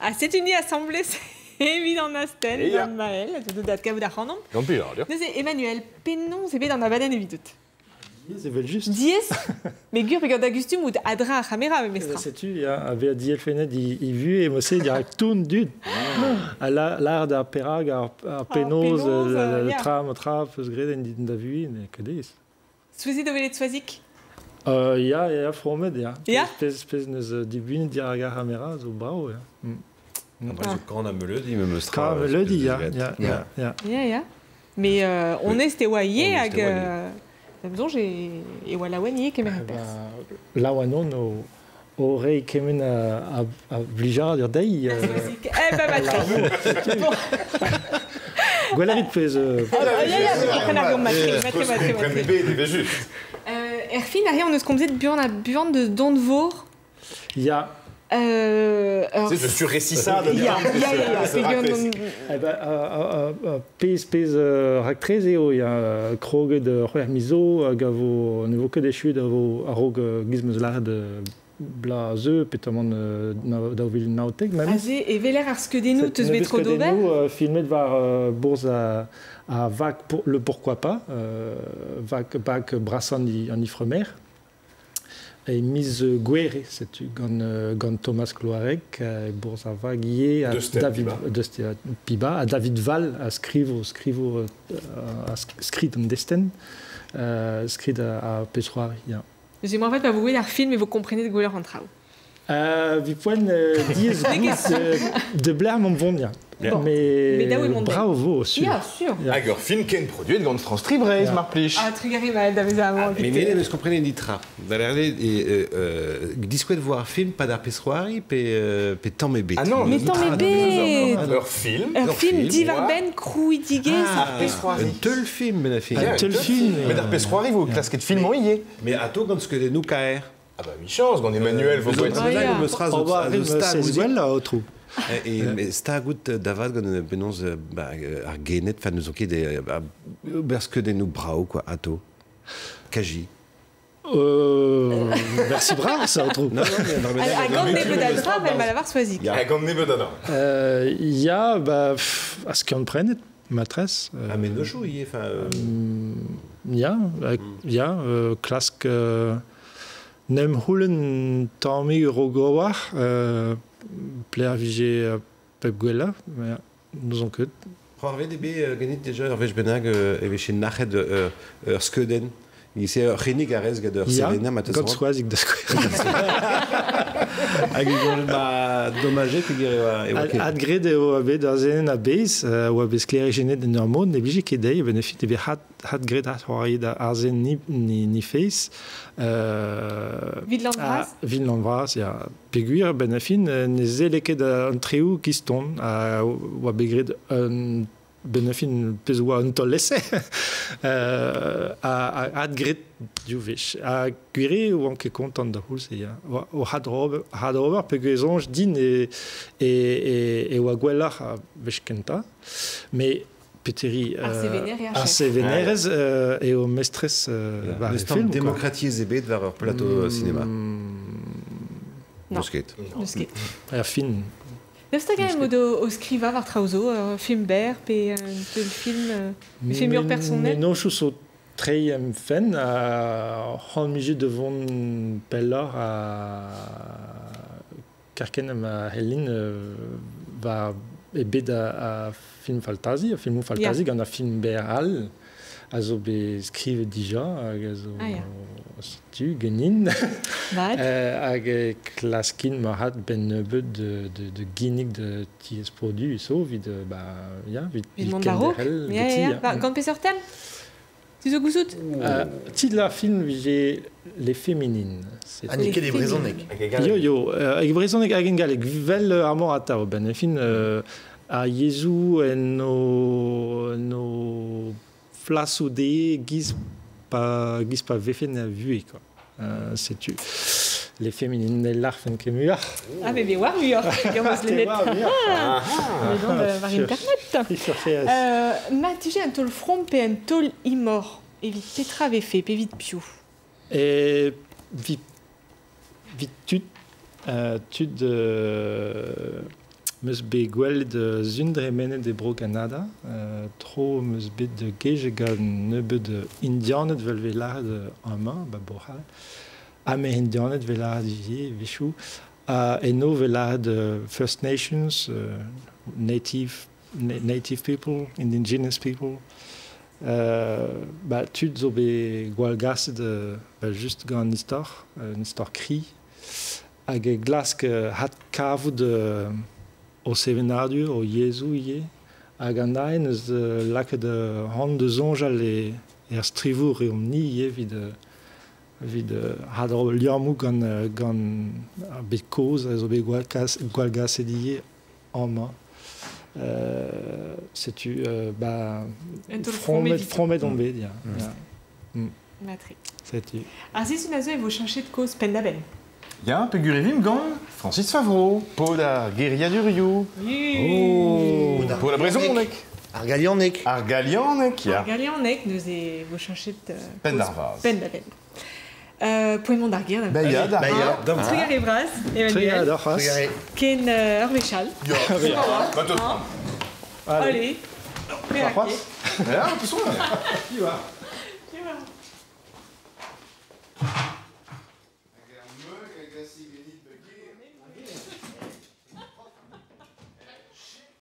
Ha setu ni asambles evit an astenn Ya. gant Mael, a zo deuet da adkavout ac'hanomp. Gant plijadur. Neuze, Emmanuel, penaos eo bet an abadenn evidout? Diaes evel-just. Diaes? Met gwir peogwir da gustum out a-dreñv ar c'hamera memestra. Setu, ya, a vezañ dielfennet i vuhez mod-se dirak tout an dud. Ha lâret ar perak, ar penaos, penaos, ya. tra ma tra peus graet en da vuhez, n'eo ket aes. Souezhet o welet Soazig? Ya, ya, fromet, ya. Ya? Pezh neus dibunet dirak ar c'hamera zo brav, ya. Après, zo kan ha meuleudi memes tra. Kan ha meuleudi, ya, ya, ya, ya. Ya, ya. Mais onest e oa ivez Onest hag e oa ivez. da'm soñj e oa laouen ivez kemer e perzh. Laouen on o reiñ kement a blijadur dezhi. Soazig, eh ben matre. Bon. Gwell a rit pezh... Ah, ya, ya, kompren a reomp matre, matre, matre, matre. bet evel-just. Erfin, aze hon eus komzet buan ha buan deus Donvor. Ya. C'est je surrécissade. Ya, ya, ya, ya, peogwir on- Eh ben, pezh pezh raktres eo, ya, kroget c'hwec'h miz zo hag a vo ne vo ket echuet a vo a-raok giz 'm eus lâret bloaz zeu petamant 2019 memes. Aze e weler ar skeudennoù teus bet tro d'ober. Skeudennoù filmet war bourzh a vag pour, le pourquoi pas, vag bag brasañ an Ifremer. E miz Gouere, setu gant, gant Thomas Cloarec, bourzh ar vag ivez, ha Deus Sten David Piba. deus Sten Piba, ha David Val a skrivo, skrivo, a skrid an destenn, skrid a pezh-c'hoari, ya. Neuze, en fait, pa vo gwelet ar film e vo komprenet gwelloc'h an traoù. Vi poent diaes goût de bler mont vont, ya. Bon. Mais, Mais daou e mont bravo vo, sur. Ya, sur. Ya. Hag ur film ken produet gant France Tri Breizh, Ya. mar plij. Ah, trugarez Maël da vezañ amañ. Mais me ne komprenet nitra. Da lâret eo, diskouet vo ar film pad ar pezh-c'hoari pe tamm ebet. Ah non, Mais tamm ebet. Ur film. Ur Ur film film, diwar-benn krouidigezh. Ar pezh-c'hoari. Un teulfilm, ben a fin. Ya, Un teulfilm. Met ar pezh-c'hoari vo klasket filmañ ivez. Mais atao gant skeudennoù kaer. Ah bah michañs, gant Emmanuel vo Eus gwet. Ah, ya. meus ra Ober zo a rit stag seiz ouzhin. gwell, aotrou. E mais stag out da vat gant penaos ba, ar gened, enfin, n'eus ket ba, ober skeudennoù brav, quoi, atao. Kaji. Merci bras, aotrou. Non, non, mais, non, mais, Ha non, gant mais- nebeut a dra, vel ma lavar Soazig. Ya. Ha gant nebeut a dra. Ya, ba, pff, a skiant prenet, matresse. Ah, mais nochoù ivez, enfin... Ya, ya, klask n'em c'houlenn tammig rogowar, pler vije pep gwellañ, mais n'ouzon ket. C'hoarvet eo bet ganit déjà ur wech bennak e veche nac'het ur skeudenn. Se ur c'hinnig a rez gant ur Ya, sevener ma teus gant Soazig da skouer. Hag e gant ba domajet peogwir e oa ket. Adgret eo bet ar zen a-bezh, oa bet sklêrijennet en ur mod, ne blije ket dezhi, ben e bet hadgret ar c'hoari da ar zen ni feiz. Vit Landvras? Vit Landvras, ya. Peogwir, ben a fin, ne selle ket an treoù kiston, oa bet graet un ben a fin pezh oa un taol ese. A adgret div wech. Ha gwir eo oan ket kontant da c'houlz, ya. Oa, o had ober peogwir soñj din e oa gwelloc'h a wech kentañ. Mais peteri, Ar sevener e ar ar chef. sevenerez, eo mestrez, Ya. war N'eus e tamm film, quoi. demokratiezh ebet war ur plateau cinéma. Non. N'eus ket. N'eus ket. Er fin. Daoust hag eo mod o skrivañ war traoù zo, ur film berr pe un teulfilm, film ur personnel? Mennozhioù zo treiñ em fenn, ha c'hoant mije da vont pelloc'h a karken ma hellin war e bet a film faltazi, a filmoù faltazi, gant a film berr all, a zo bet skrivet dija, hag a zo Ah, ya. setu genin. Mat. Hag e klaskin marc'had ben nebeut de ginnig de tiez produ so, vid, ba, ya, vid, Vid mont war-raok. kenderc'hel Ya, geti, ya, ya. Ba, gant peseurt tem? Tu zo gouzout? Titl ar film vije Les Féminines. C'est Ah, n'eo ket e brezhoneg. Yo, yo, e brezhoneg hag en galleg, vel ar mor atav, ben e fin, a yezhoù en o flasoù de giz pa vefen a vuhez, quoi. Setu Les Féminines, ne larfen ket muioc'h. Ah, mais me oar muioc'h, gant meus lennet. Te oar muioc'h. Mais donc, war Sur- internet. Sur CS. Ma tije un taol from pe un taol imor, evit petra vefe, pe evit piv? E vit tud, tud Meus bet gwelet sun dremenet e bro Kanada, tro meus bet de geje gant nebeud indianed vel vet lâret amañ, ba Bro-C'hall. Amerindianed vet lâret ivez, a-wechoù. Eno vet lâret First Nations, native, native people, indigenous people. Ba, tud zo bet gwallgaset ba, just gant an istor, un istor kri. Hag e glask adkavout o sevenadur, o yezhoù ivez. Hag an aen eus lakaet c'hoant da soñjal e, er strivour eomp-ni ivez evit, evit hadr liammoù gant, gant ar bed kozh a zo bet gwallgaset ivez amañ. Setu, ba, fromet, fromet on bet, ya. Ya. Matre. Setu. Ar sizhun a zeu e vo cheñchet kaoz penn-da-benn. Ya, peogwir e vimp gant Francis Favreau, paotr ar geriadurioù. Oh, paotr ar brezhoneg. Ar galianeg. Ar galianeg, ya. Ar galianeg, neuze e vo cheñchet Penn d'ar vazh. Penn-da-benn. Poent mont d'ar gêr. Ben ya, d'ar Ben ya. gêr. Trugarez bras, Emmanuel. Trugarez deoc'h c'hoazh. Trugarez. Ken ur wech all. Ya, va te prendre. Allez. C'hoazh. Ya, de toute façon.